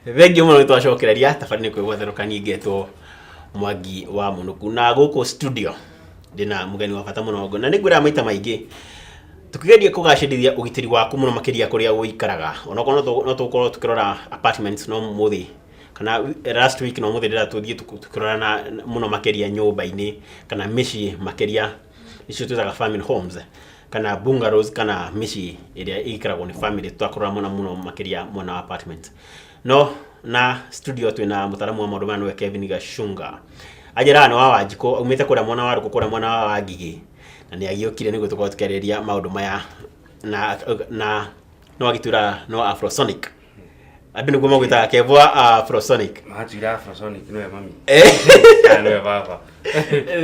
Thengiũ mũno nĩ twacokereria tabarĩ nĩ kwĩgwatherũka ningĩtwo Mwangi wa Mũnũku na gũkũ studio ndĩna mũgeni wa bata mũno na nĩ ngwĩraga maita maingĩ tukĩgeria kũgacĩrithia ũgitĩri waku mũno makĩria kũrĩa ũikaraga onokorwo no tũgũkorwo tũkĩrora apartments no mũthĩ kana last week no mũthĩ ndĩra tũthiĩ tũkĩrora na mũno makĩria nyũmba-inĩ kana mĩciĩ makĩria icio twĩtaga family homes kana bungalows kana mĩciĩ ĩrĩa ĩikaragwo nĩ family tũtakũrora mũno mũno makĩria mwena wa apartment no na studio twĩna mũtaaramu wa maũndũ maya nĩwe Kevin Gachunga anjĩraga nĩ wa Wanjikũ aumĩte kũrĩa mwena wa Rũkũ kũrĩa mwena wa Wangigĩ na nĩ agĩũkire nĩguo tũkorwo tũkĩarĩrĩria maũndũ maya na no agĩtwĩra no Afrosonic andũ nĩguo magwĩtaga Kevwa Afrosonic. Manjwira Afrosonic nĩwe mami. Kana nĩwe baba.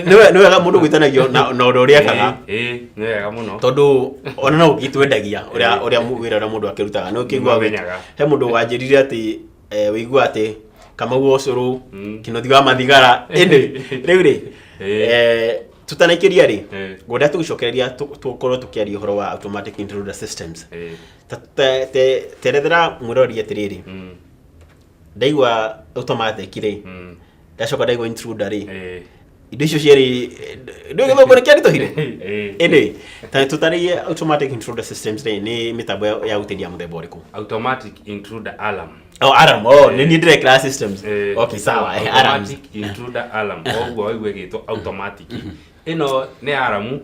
Nĩwe wega mũndũ gwĩtanagio na ũndũ ũrĩa ekaga. Ĩĩ, nĩ wega mũno. Tondũ ona no ũgĩtwendagia ũrĩa ũrĩa wĩra ũrĩa mũndũ akĩrutaga nĩ ũkĩigua Nĩmamenyaga. He mũndũ wanjĩrire atĩ wĩigua atĩ Kamau wa ũcũrũ, Kĩnuthi wa mathigara, ĩndĩ rĩu rĩ tũtanaikĩria rĩ ngwenda tũgĩcokereria tũkorwo tũkĩaria ũhoro wa automatic intruder systems. Terethera mwĩrori atĩrĩrĩ, ndaigua automatic rĩ, ndacoka ndaigua intruder rĩ, indo icio cierĩ ndũĩ gĩthũngũ nĩ kĩaritũhire. Ĩndĩ ta tũtarĩrie automatic intruder systems rĩ nĩ mĩtambo ya gũteithia mũthemba ũrĩkũ? Automatic intruder alarm. Oh, alarm. Oh, nĩ niĩ ndĩrekĩra systems. Okay, sawa. Alarms. Automatic intruder alarm. Koguo waigua ĩgĩtwo automatic. Ĩno nĩ alarm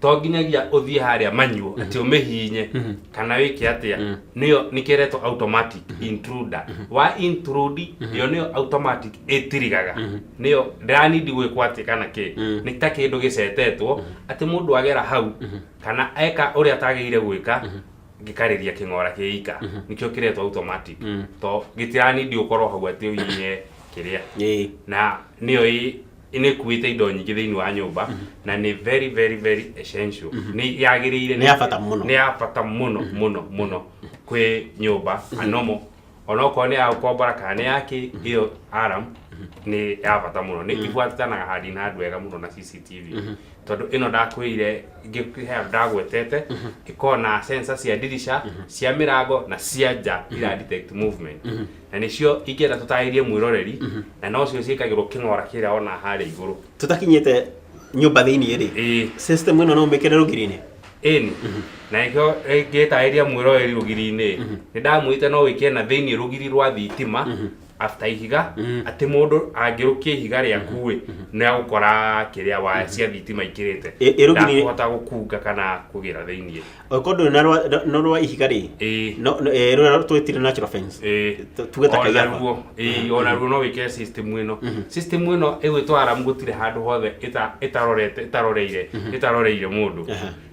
to nginyagia ũthiĩ harĩa manual atĩ ũmĩhihinye kana wĩke atĩa, nĩyo nĩkĩretwo automatic intruder wa intrude, ĩyo nĩyo automatic ĩtirigaga, nĩyo ndĩranindi gwĩkwo atĩ kana kĩ nĩ ta kĩndũ gĩcetetwo atĩ mũndũ agera hau kana eka ũrĩa atagĩrĩire gwĩka gĩkarĩria kĩng'ora kĩika, nĩkĩo kĩretwo automatic to gĩtiranindi ũkorwo hau atĩ ũhihinye kĩrĩa. Na nĩyo nĩ ĩkuĩte indo nyingĩ thĩinĩ wa nyũmba na nĩ very very very essential, nĩ yagĩrĩire. Nĩ ya bata mũno. Nĩ ya bata mũno mũno mũno kwĩ nyũmba anomo, onokorwo nĩ ya gũkombora kana nĩ ya kĩ, ĩyo alarm nĩ ya bata mũno, nĩ ibuatanaga handi na handũ wega mũno na CCTV, tondũ ĩno ndakwĩrire ngĩkĩhe ndagwetete ĩkoragwo na sensor cia dirisha, cia mĩrango na cia nja ira detect movement, na nĩcio ingĩenda tũtarĩrie mwĩroreri, na nocio ciĩkagĩrwo kĩng'ora kĩrĩa ona harĩa igũrũ. Tũtakinyĩte nyũmba thĩinĩ rĩ, system ĩno no ũmĩkĩre rũgiri-inĩ? Ĩni, na nĩkĩo ngĩtarĩria mwĩroreri rũgiri-inĩ nĩ ndamwĩte no wĩkĩre na thĩinĩ rũgiri rwa thitima after ihiga, atĩ mũndũ angĩrũkia ihiga rĩaku ĩ nĩ agũkora kĩrĩa waya cia thitima ikĩrĩte. Ĩ rũgiri- Ndakũhota gũkunga kana kũgĩra thĩinĩ. Okorwo ndũrĩ na rwa ihiga rĩ, no rũrĩa twĩtire natural fence, tuge ta kaiyaba. Onaruo, ĩĩ, onaruo no wĩkĩre system ĩno. System ĩno ĩgwĩtwo alarm, gũtirĩ handũ hothe ĩtarorete ĩtaroreire mũndũ.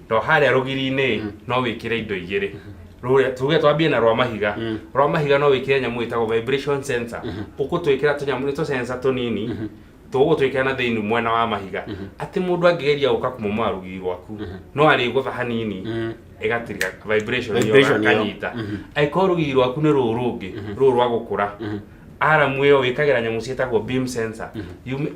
To harĩa rũgiri-inĩ no wĩkĩre indo igĩrĩ. Rũrĩa tuge twambie na rwa mahiga. Rwa mahiga no wĩkĩre nyamũ ĩtagwo vibration sensor. Ũgũtwĩkĩra tũnyamũ nĩ tũ sensor tũnini tũgũtwĩkĩra na thĩinĩ mwena wa mahiga atĩ mũndũ angĩgeria gũka kũmomoa rũgiri rwaku no arĩgũtha hanini ĩgatiriga vibration ĩyo. Vibration ĩyo. Gakanyita. Angĩkorwo rũgiri rwaku nĩ rũrũ rũngĩ rũrũ rwa gũkũra, alarm ĩyo wĩkagĩra nyamũ ciĩtagwo beam sensor.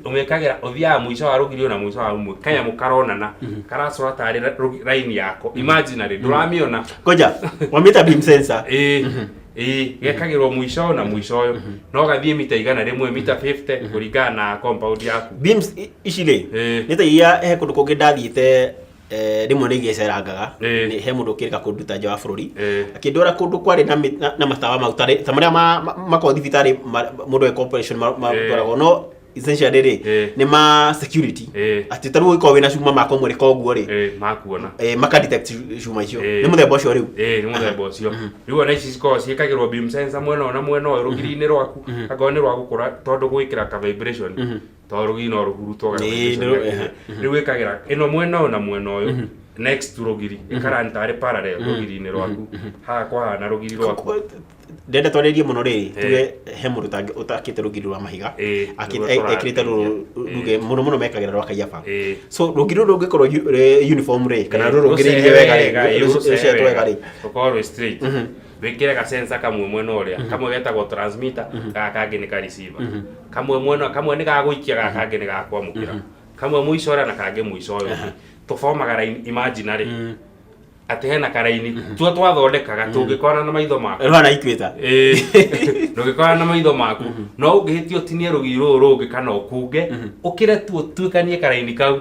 Ũmĩkagĩra ũthiaga mũico wa rũgiri ũyũ na mũico wa rũmwe kanyamũ karonana karacora tarĩ raini yako imaginary ndũramĩona. Ngoja, wamĩta beam sensor? Ĩĩ, gekagĩrwo mũico ũyũ na mũico ũyũ, no gathiĩ mita 100, mita 50 kũringana na compound yaku. Beams ici rĩ, nĩ ta iria he kũndũ kũngĩ ndathiĩte, rĩmwe nĩ igĩcerangaga. Nĩ he mũndũ ũkĩrĩka kũnduta nja wa bũrũri, akĩndwara kũndũ kwarĩ na matawa mau ta marĩa makoragwo thibitarĩ mũndũ eka operation matwaragwo, no essentially rĩ, nĩ ma security, atĩ ta rĩu ũngĩkorwo wĩna cuma makũmũrĩka ũguo rĩ, Makuona. Maka detect cuma icio. Nĩ mũthemba ũcio rĩu? Ĩĩ, nĩ mũthemba ũcio. Rĩu ona ici cikoragwo ciĩkagĩrwo beam sensor mwena ũyũ na mwena ũyũ rũgiri-inĩ rwaku, angorwo nĩ rwa gũkũra, tondũ gwĩkĩra ka vibration tondũ rũgiri no rũhurutwo ga vibration gakĩre. Rĩu wĩkagĩra ĩno mwena ũyũ na mwena ũyũ next to rũgiri, ĩkarani tarĩ parallel rũgiri-inĩ rwaku haha kwahana rũgiri rwaku. Ndenda twarĩrie mũno rĩrĩ, tuge he mũndũ ũtakĩte rũgiri rwa mahiga, Nĩguo tũrathiĩ. Ekĩrĩte rũrũ ruge mũno mũno mekagĩra rwa kaiyaba. So rũgiri rũrũ rũngĩkorwo uniform rĩ, kana rũrũngĩrĩirie wega rĩ, rũcetwo wega rĩ, rũkorwo rwĩ straight, wĩkĩre ga sensor kamwe mwena ũrĩa, kamwe getagwo transmitter, gaka kangĩ nĩ ka receiver, kamwe mwena kamwe nĩ ga gũikia, gaka kangĩ nĩ ga kwamũkĩra, kamwe mũico ũrĩa na kangĩ mũico ũyũ ũngĩ, tũbomaga line imaginary. Atĩ hena karaini tuo twathondekaga tũngĩkora na maitho maku. Rũhana ikwĩta. Ĩĩ. Ndũngĩkora na maitho maku, no ũngĩhĩtia ũtinie rũgiri rũrũ rũngĩ kana ũkunge ũkĩre tu ũtuĩkanie karaini kau,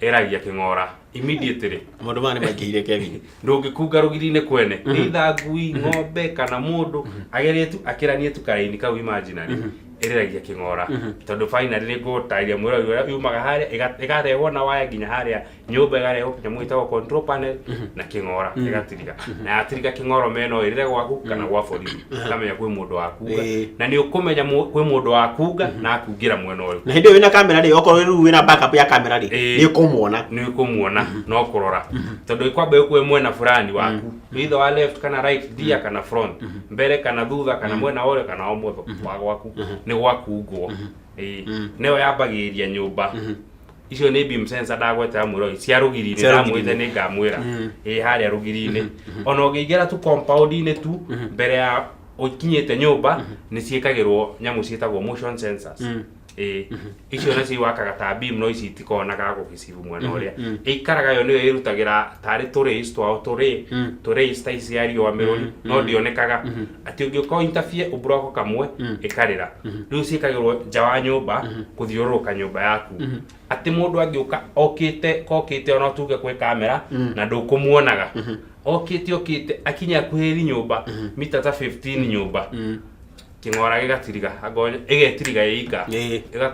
ĩragia kĩng'ora immediately. Maũndũ maya nĩ maingĩhire, Kevin. Ndũngĩkunga rũgiri-inĩ kwene, either ngui, ng'ombe kana mũndũ agerie tu akĩranie tu karaini kau imaginary, ĩrĩragia kĩng'ora, tondũ finally nĩ ngũtarĩria mwĩrori ũrĩa yumaga harĩa ĩkarehwo na waya nginya harĩa nyũmba, ĩkarehwo kĩnyamũ gĩtagwo control panel na kĩng'ora gĩgatiriga, na yatiriga kĩng'oro meno ĩrĩre gwaku kana gwa borithi, ũkamenya kwĩ mũndũ wakunga. Na nĩ ũkũmenya kwĩ mũndũ wakunga na akungĩra mwena ũrĩkũ. Na hĩndĩ ĩyo wĩna kamera rĩ, okorwo rĩu wĩna backup ya kamera rĩ, nĩ ũkũmuona. Nĩ ũkũmuona no kũrora, tondũ ĩkwamba ĩkue mwena fulani waku, either wa left kana right, ndia kana front, mbere kana thutha, kana mwena wa ũrĩo kana wa ũmotho wa gwaku nĩ gwakungwo. Ĩĩ. Nĩyo yambagĩrĩria nyũmba. Icio nĩ beam sensor ndagwetera mwĩrori cia rũgiri-inĩ. Cia rũgiri-inĩ. Ndamwĩte nĩ ngamwĩra ĩĩ harĩa rũgiri-inĩ, ona ũngĩingĩra tu compound-inĩ tu mbere ya ũkinyĩte nyũmba, nĩ ciĩkagĩrwo nyamũ ciĩtagwo motion sensors. Ĩĩ, icio nacio iwakaga ta beam, no ici itikonaga gũgĩcibu mwena ũrĩa ĩikaraga. Yo nĩyo ĩrutagĩra tarĩ tũ rays twao, tũ tũ rays ta ici cia riũa mĩrũri, no ndĩonekaga atĩ ũngĩũka interfere ũmburoko kamwe ĩkarĩra. Rĩu ciĩkagĩrwo nja wa nyũmba kũthiũrũrũka nyũmba yaku, atĩ mũndũ angĩũka okĩte kokĩte, ona tuge kwĩ kamera na ndũkũmuonaga, okĩte okĩte akinye akuhĩrĩri nyũmba mita ta 15 nyũmba, kĩng'ora gĩgatiriga, angorwo ĩgetiriga ĩika.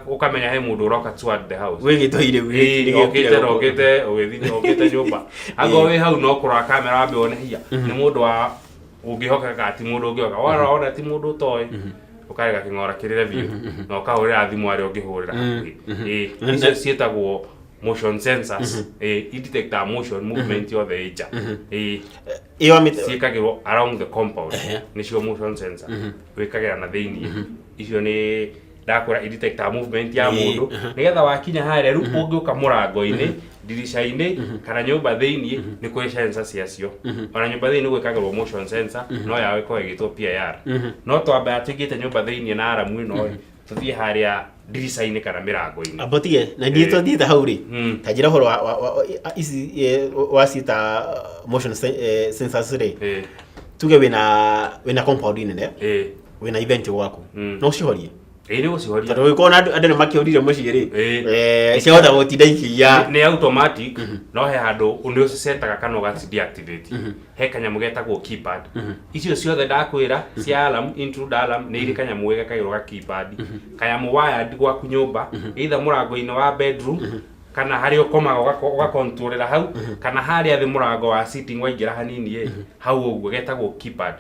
Ũkamenya he mũndũ ũroka toward the house. Wĩgĩtoire. Ĩĩ, okĩte na okĩte ũgĩthiĩ okĩte nyũmba, angorwo wĩ hau no kũrora kamera wambe wone hiya nĩ mũndũ wa ũngĩhokeka kana ti mũndũ ũngĩhoka. Warora wona ti mũndũ ũtoĩ, ũkarega kĩng'ora kĩrĩre biũ na ũkahũrĩra thimũ arĩa ũngĩhũrĩra hakuhĩ. Ĩĩ, icio ciĩtagwo motion sensors. Ĩĩ, i-detectaga motion, movement yothe ĩ nja. Ĩĩ. Ĩyo amĩte. Ciĩkagĩrwo around the compound. Nĩcio motion sensor wĩkagĩra na thĩiniĩ. Icio nĩ ndakwĩra i-detectaga movement ya mũndũ, nĩgetha wakinya harĩa rĩu ũngĩũka mũrango-inĩ, ndirica-inĩ kana nyũmba thĩiniĩ, nĩ kũrĩ sensor ciacio. Ona nyũmba thĩiniĩ nĩ gwĩkagĩrwo motion sensor, no yao ĩkoragwo ĩgĩtwo PIR. No twambaga tũingĩte nyũmba thĩiniĩ na alarm ĩno ĩ, tũthiĩ harĩa ndirica-inĩ kana mĩrango-inĩ. Ambotige na niĩ twathiĩte hau rĩ, ta njĩra ũhoro wa ici waciĩta motion sensors rĩ. Tuge wĩna compound nene, wĩna event gwaku, no ũcihorie? Ĩĩ, nĩ gũcihoria. Tondũ gũkorwo na andũ nĩ makĩũrire mũciĩ rĩ, ciahota gũtinda ikĩiya. Nĩ automatic, no he handũ nĩ ũcicetaga kana ũgaci deactivate. He kanyamũ getagwo keypad. Icio ciothe ndakwĩra cia alarm, intruder alarm, nĩ irĩ kanyamũ gekagĩrwo ga keypad, kanyamũ wired gwaku nyũmba, either mũrango-inĩ wa bedroom kana harĩa ũkomaga, ũgakontrolera hau, kana harĩa thĩ mũrango wa sitting waingĩra hanini ĩ hau ũguo, getagwo keypad,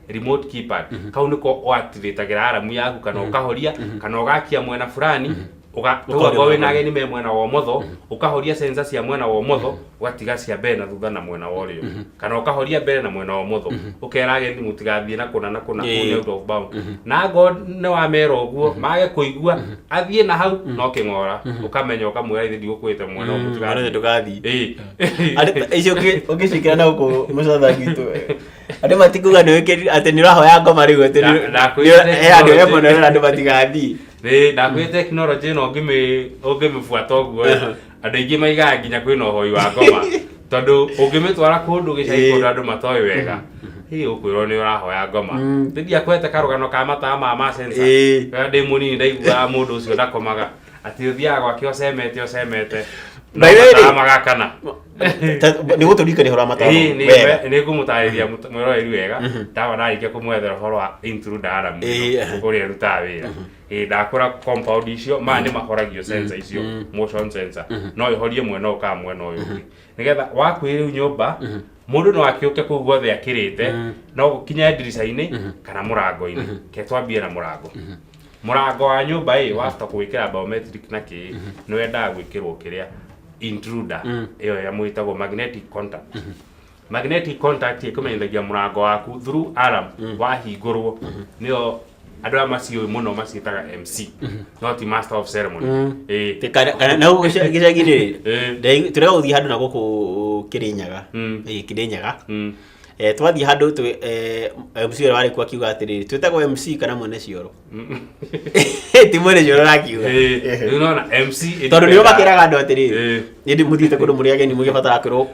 remote keypad. Kau nĩko ũactivatagĩra alarm yaku kana ũkahoria kana ũgakia mwena fulani. Ũkahoria Ũgakorwo wĩna mwena. Ageni me mwena wa ũmotho, ũkahoria sensor cia mwena wa ũmotho, ũgatiga cia mbere na thutha na mwena wa ũrĩo, kana ũkahoria mbere na mwena wa ũmotho, ũkera ageni mũtigathiĩ na kũna na kũna, kũu nĩ out of bound. Na angorwo nĩ wamera ũguo mage kũigua, athiĩ na hau no kĩng'ora, ũkamenya, ũkamwĩra ithe ndigũkwĩte mwena ũyũ. Mwena ũyũ ndũgathiĩ. Ĩĩ. Icio ũngĩciĩkĩra na gũkũ mũcatha gwitũ, andũ matikuga nĩ wĩkĩri atĩ nĩ ũrahoya ngoma rĩu atĩ Ndakwĩrire he andũ he technology. mũno ĩrera andũ matigathiĩ. Ĩĩ, ndakwĩ tekinoronjĩ ĩno ũngĩmĩbuata ũguo ĩ, andũ aingĩ maigaga nginya kwĩna ũhoi wa ngoma, tondũ ũngĩmĩtwara kũndũ gĩcagi, kũndũ andũ matoĩ wega, ĩ ũkwĩrwo nĩ ũrahoya ngoma. Ndiakwete karũgano ka matawa ma sensor. Rĩrĩa ndĩ mũnini ndaiguaga mũndũ ũcio ndakomaga, atĩ ũthiaga gwake ũcemete ũcemete, no By the way, matawa magakana. Nĩ gũtũririkania ũhoro wa matawa Ĩĩ, wega. Nĩ ngũmũtarĩria mwĩroreri wega ndawa ndarĩkia kũmwethera ũhoro wa intruder alarm ĩno, ũrĩa ĩrutaga wĩra. Ĩĩ, ndakũra compound icio maya nĩ mahoragio sensor icio, motion sensor no ĩhorie mwena ũyũ kana mwena ũyũ ũngĩ, nĩgetha wakuhĩ rĩu nyũmba mũndũ no akĩũke kũu guothe akĩrĩte, no gũkinye ndirica-inĩ kana mũrango-inĩ. Ke twambie na mũrango. Mũrango wa nyũmba ĩ wahota kũwĩkĩra biometric na kĩ, nĩ wendaga gwĩkĩrwo kĩrĩa intruder ĩyo ya mwĩtagwo magnetic contact. Magnetic contact ĩkũmenyithagia mũrango waku through alarm wahingũrwo. Nĩyo andũ aya maciũĩ mũno maciĩtaga MC, no ti master of ceremony. Ĩĩ. Kana na gũkũ gĩcagi-inĩ rĩ, tũrega gũthiĩ handũ na gũkũ Kĩrĩnyaga. Ĩĩ, Kĩrĩnyaga. Twathiĩ handũ MC ũrĩa warĩ kuo akiuga atĩrĩrĩ, twĩtagwo MC kana mwene cioro? Ti mwene cioro arakiuga. Rĩu nona MC Tondũ nĩo makĩraga andũ atĩrĩrĩ, ĩndĩ mũthiĩte kũndũ mũrĩ ageni mũgĩbatara kwĩrwo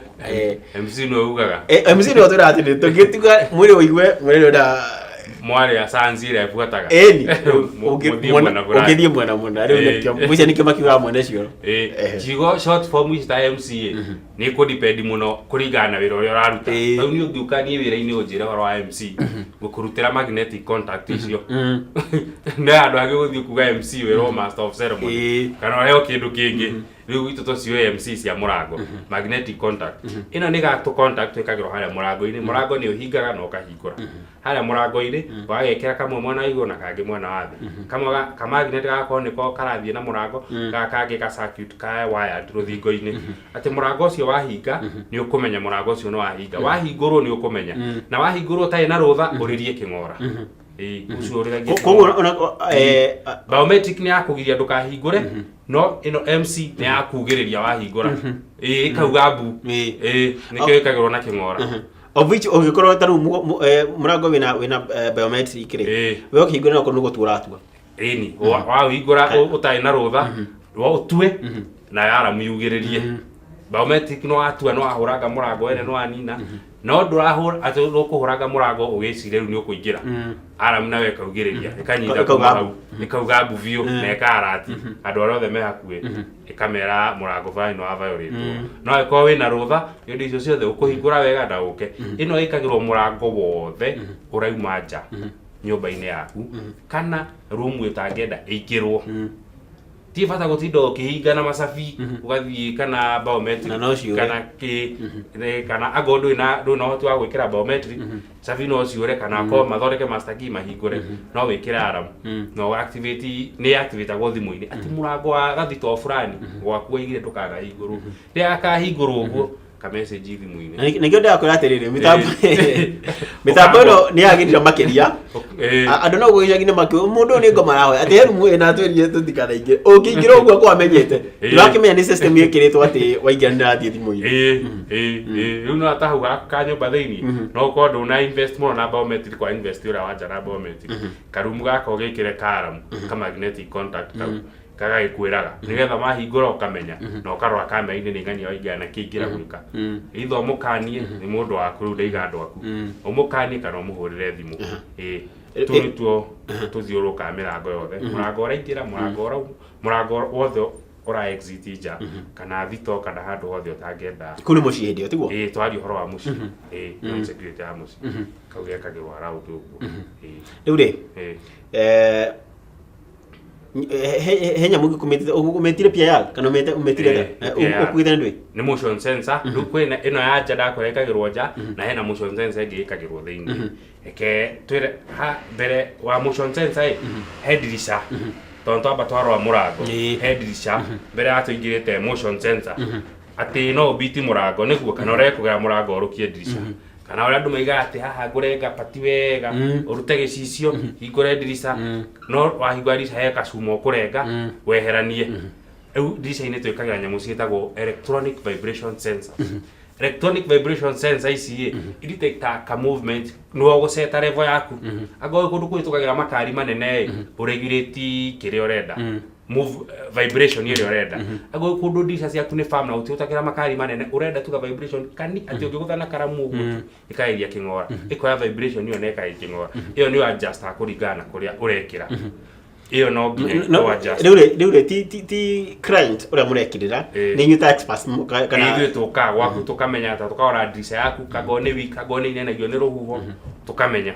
MC nĩwe ugaga. MC nĩwe twĩraga atĩrĩrĩ, tũngĩtiga mwĩrĩ ũigue mwĩrĩ ũrĩa Mwarĩ a sans ĩrĩa ĩbuataga. Ĩni. Mũthiĩ mwena fulani. Ũngĩthiĩ mwena mũna rĩu. Nĩkĩo mũico nĩkĩo makiugaga mwene cioro. Ciugo short form ici ta MCA nĩ kũ depend mũno kũringana na wĩra ũrĩa ũraruta. Rĩu niĩ ũngĩũka niĩ wĩra-inĩ ũnjĩre ũhoro wa MC, ngũkũrutĩra magnetic contact icio. No handũ hangĩ gũthiĩ kuga MC wĩrwo master of ceremony kana ũheo kĩndũ kĩngĩ. Rĩu gwitũ tũciũĩ MC cia mũrango, magnetic contact. Ĩno nĩ gatũ contact ĩkagĩrwo harĩa mũrango-inĩ. Mũrango nĩ ũhingaga na ũkahingũra. Harĩa mũrango-inĩ ũgagekĩra kamwe mwena wa igũrũ na kangĩ mwena wa thĩ. Kamwe ka magnet gagakorwo nĩko karathiĩ na mũrango, gaka kangĩ ka circuit ka wired rũthingo-inĩ. Atĩ mũrango ũcio wahinga nĩ ũkũmenya mũrango ũcio nĩ wahinga. Wahingũrwo nĩ ũkũmenya. Na wahingũrwo ũtarĩ na rũtha ũrĩrie kĩng'ora. Ĩĩ, ũcio ũrĩragia Koguo kĩng'ora. ona Biometric nĩ ya kũgiria ndũkahingũre, no ĩno MC nĩ ya kugĩrĩria wahingũra. Ĩĩ, ĩkauga mbu. Ĩĩ, nĩkĩo ĩkagĩrwo na kĩng'ora. Of which ũngĩkorwo ta rĩu mũrango wĩna biometric rĩ, we ũkĩhingũra no nĩ gũtua ũratua. Ĩni, wahingũra ũtarĩ na rũtha, ũtue na alarm yugĩrĩrie. Biometric no watua no wahũranga mũrango ene no wanina, no ndũrahũra atĩ ũkũhũranga mũrango ũgĩciria rĩu nĩ ũkũingĩra. Alarm nayo ĩkaugĩrĩria, ĩkanyita Ĩkauga kuma mbu. hau, ĩkauga mbu biũ na ĩka-alert andũ arĩa othe me hakuhĩ, ĩkamera mũrango fulani nĩ wa violate. No angĩkorwo wĩna rũtha, nĩ ũndũ icio ciothe ũkũhingũra wega na ũke. Ĩno ĩkagĩrwo mũrango wothe ũrauma nja nyũmba-inĩ yaku kana room ũtangĩenda ĩingĩrwo. Ti bata gũtinda ũkĩhinga na macabi ũgathiĩ kana biometric Na no ciũre. kana kĩ kana angorwo ndũrĩ na ũhoti wa gwĩkĩra biometric, cabi no ciũre kana akorwo mathondeke master key mahingũre, no wĩkĩre alarm na ũ activate, nĩ activate-agwo thimũ-inĩ atĩ mũrango wa gathitoo fulani gwaku waigire ndũkanahingũrwo. Rĩrĩa gakahingũrwo ũguo, ka message thimũ-inĩ. Na nĩkĩo ndĩrakwĩra atĩrĩrĩ, mĩtambo ĩno nĩ yagĩrire makĩria. Andũ no gũgĩcagi-inĩ makiuga mũndũ ũyũ nĩ ngoma arahoya atĩ he rumu ĩna atwĩrire tũtikanaingĩre, ũngĩingĩra ũguo kwamenyete ndũrakĩmenya nĩ system ĩkĩrĩtwo atĩ waingĩra nĩ ĩrathiĩ thimũ-inĩ. Ĩĩ, rĩu no ta hau ka nyũmba thĩinĩ no ũkorwo ndũna invest mũno na biometric, kwa invest ũrĩa wanja na biometric, karumu gaka ũgĩkĩre ka alarm ka magnetic contact kau gagagĩkwĩraga nĩgetha wahingũra ũkamenya na ũkarora kamera-inĩ nĩ ng'ania waingĩra na kĩingĩra gwĩka, either ũmũkanie nĩ mũndũ waku rĩu ndaiga andũ aku, ũmũkanie kana ũmũhũrĩre thimũ. Ĩĩ, tũu nĩtuo tũthiũrũrũkaga mĩrango yothe, mũrango ũraingĩra, mũrango ũrauma, mũrango wothe ũra exit nja kana thito kana handũ hothe ũtangĩenda. Kũu nĩ mũciĩ hĩndĩ ĩyo, tiguo? Ĩĩ, twaria ũhoro wa mũciĩ. Ĩĩ, no security ya mũciĩ kau gekagĩrwo around ũguo. Ĩĩ. Rĩu rĩ, he nyamũ ĩngĩ ũmĩtire PIR kana ũmĩtire Ĩĩ, PIR. Ũkuĩte nĩ ndũĩ? Nĩ motion sensor. Rĩu kwĩna ĩno ya nja ndakwĩra ĩkagĩrwo nja, na hena motion sensor ĩngĩ ĩkagĩrwo thĩinĩ. Reke twĩre ha mbere wa motion sensor ĩ he ndirica, tondũ twamba twarora mũrango, he ndirica mbere ya tũingĩrĩte motion sensor, atĩ no ũbiti mũrango nĩguo kana ũrege kũgera mũrango ũrũkie ndirica, kana ũrĩa andũ maigaga atĩ haha ngũrenga pati wega ũrute gĩcicio hingũre ndirica, no wahingũra ndirica he kacuma ũkũrenga weheranie. Rĩu ndirica-inĩ twĩkagĩra nyamũ ciĩtagwo electronic vibration sensors. Electronic vibration sensor ici ĩ idetecta ka movement nĩwe ũgũceta level yaku. Angorwo kũndũ kũhĩtũkagĩra makari manene ĩ ũregulate kĩrĩa ũrenda, move vibration ĩrĩa ũrenda. Angorwo kũndũ ndirica ciaku nĩ firm na gũtihũtagĩra makari manene, ũrenda tuga vibration kani atĩ ũngĩgũtha na karamu ũguo tu ĩkageria kĩng'ora, ĩkoya vibration ĩyo na ĩkageria kĩng'ora ĩyo. Nĩyo adjustaga kũringana na kũrĩa ũrekĩra ĩyo, no nginya ũ adjust. Rĩu rĩ ti client ũrĩa mũrekĩrĩra, nĩ inyuĩ ta experts kana? Ithuĩ tũkaga gwaku tũkamenya ta tũkarora ndirica yaku kangorwo nĩ weak, angorwo nĩ inenagio nĩ rũhuho, tũkamenya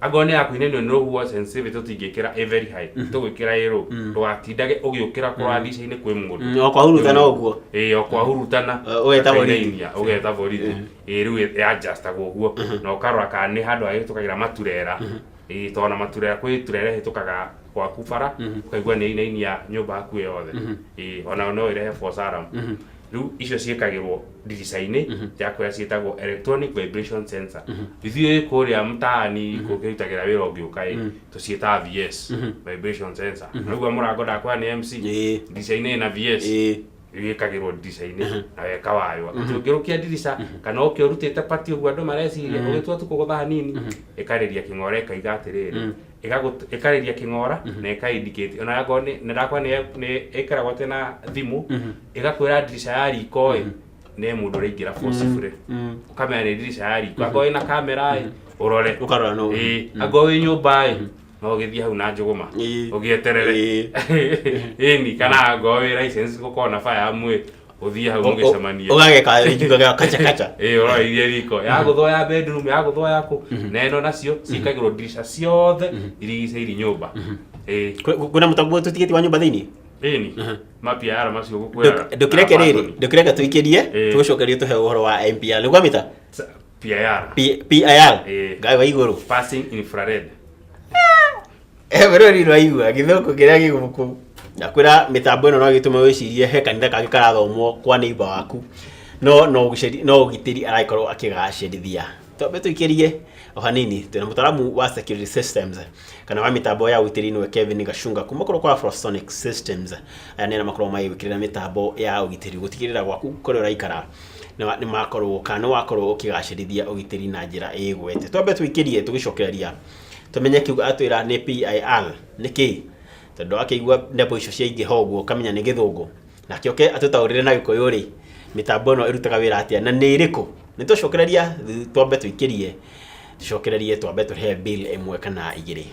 angorwo nĩ ya kũinenio nĩ rũhuho, sensitivity tũtingĩkĩra ĩ very high, tũgwĩkĩra ĩ low ndũgatindage ũgĩũkĩra kũrora ndirica-inĩ kwĩ mũndũ. O kwahurutana ũguo. Ĩĩ, o kwahurutana. Ũgeta borithi. Gakainainia, ũgeta borithi. Ĩĩ, rĩu ĩ-adjustagwo ũguo na ũkarora kana nĩ handũ hahĩtũkagĩra maturera. Ĩĩ, tondũ na maturera kwĩ turera ĩhĩtũkaga gwaku bara ũkaigua nĩ inainia nyũmba hakuhĩ yothe. Ĩĩ, ona no ĩrehe false alarm. Rĩu icio ciĩkagĩrwo ndirica-inĩ yakwĩra ciĩtagwo electronic vibration sensor. Ithuĩ kũrĩa mtaani kũkĩrutagĩra wĩra ũngĩũka ĩ tũciĩtaga VS, vibration sensor. Naguo mũrango ndakwĩra nĩ MC, ndirica-inĩ ĩna VS. Wĩkagĩrwo ndirica-inĩ na weka waywa atĩ ũngĩrũkia ndirica kana ũke ũrutĩte pati ũguo andũ mareciria, ũgĩtua tu kũgũtha hanini, ĩkarĩria kĩng'ora, ĩkaiga atĩrĩrĩ, ĩkarĩria kĩng'ora na ĩka indicate ona akorwo nĩ na ndakwa nĩ nĩ ĩkaragwo atĩ na thimũ, ĩgakwĩra ndirica ya riko ĩ nĩ mũndũ ũraingĩra forcibly, ũkamenya nĩ ndirica ya riko. Akorwo ĩna kamera ĩ, ũrore. Ũkarora nũ. Ĩĩ, akorwo wĩ nyũmba ĩ, no ũgĩthiĩ hau na njũgũma ũgĩeterere. Ĩni, kana angorwo wĩ license gũkorwo na firearm ĩ, ũthiĩ hau mũgĩcemanie. Ũgageka njugaga kacha kacha. Ĩĩ, ũroirie riko yagũthwo, ya bedroom yagũthwo, yaku na ĩno nacio ciĩkagĩrwo ndirica ciothe irigicĩirie nyũmba, ĩĩ. Kwĩna mũtambo tũtigĩtie wa nyũmba thĩinĩ? Ĩni, ma PIR macio gũkwĩraga. Ndũkĩreke rĩrĩ, ndũkĩreke tũikĩrie. Tũgũcokerie tũhe ũhoro wa MPR nĩguo amĩta. PIR. PIR. Ĩĩ. Ngai wa igũrũ. Passing infrared. Bũrũri rwaigua gĩthũngũ kĩrĩa gĩgũkũ ndakwĩra, mĩtambo ĩno no ĩgĩtũme wĩcirie he kanitha kangĩ karathomwo kwa neighbor waku, no ũgiceri- no ũgitĩri aragĩkorwo akĩgacĩrithia. Twambe tũikĩrie o hanini. Twĩna mũtaaramu wa security systems kana wa mĩtambo ya ũgitĩri, nĩwe Kevin Gachunga kuma kũrĩa kwa Afrosonic Systems. Aya nĩ arĩa makoragwo magĩgwĩkĩrĩra mĩtambo ya ũgitĩri gũtigĩrĩra gwaku kũrĩa ũraikara nĩ makorwo kana nĩ wakorwo ũkĩgacĩrithia ũgitĩri na njĩra ĩgwete. Twambe tũikĩrie, tũgĩcokereria tũmenye kiugo atwĩra nĩ PIR nĩ kĩ, tondũ akĩigua ndembo icio ciaingĩha ũguo ũkamenya nĩ gĩthũngũ, na kĩoke atũtaũrĩre na gĩkũyũ rĩ, mĩtambo ĩno ĩrutaga wĩra atĩa na nĩ ĩrĩkũ. Nĩ tũcokereria, twambe tũikĩrie, tũcokererie, twambe tũrĩhe bill ĩmwe kana igĩrĩ.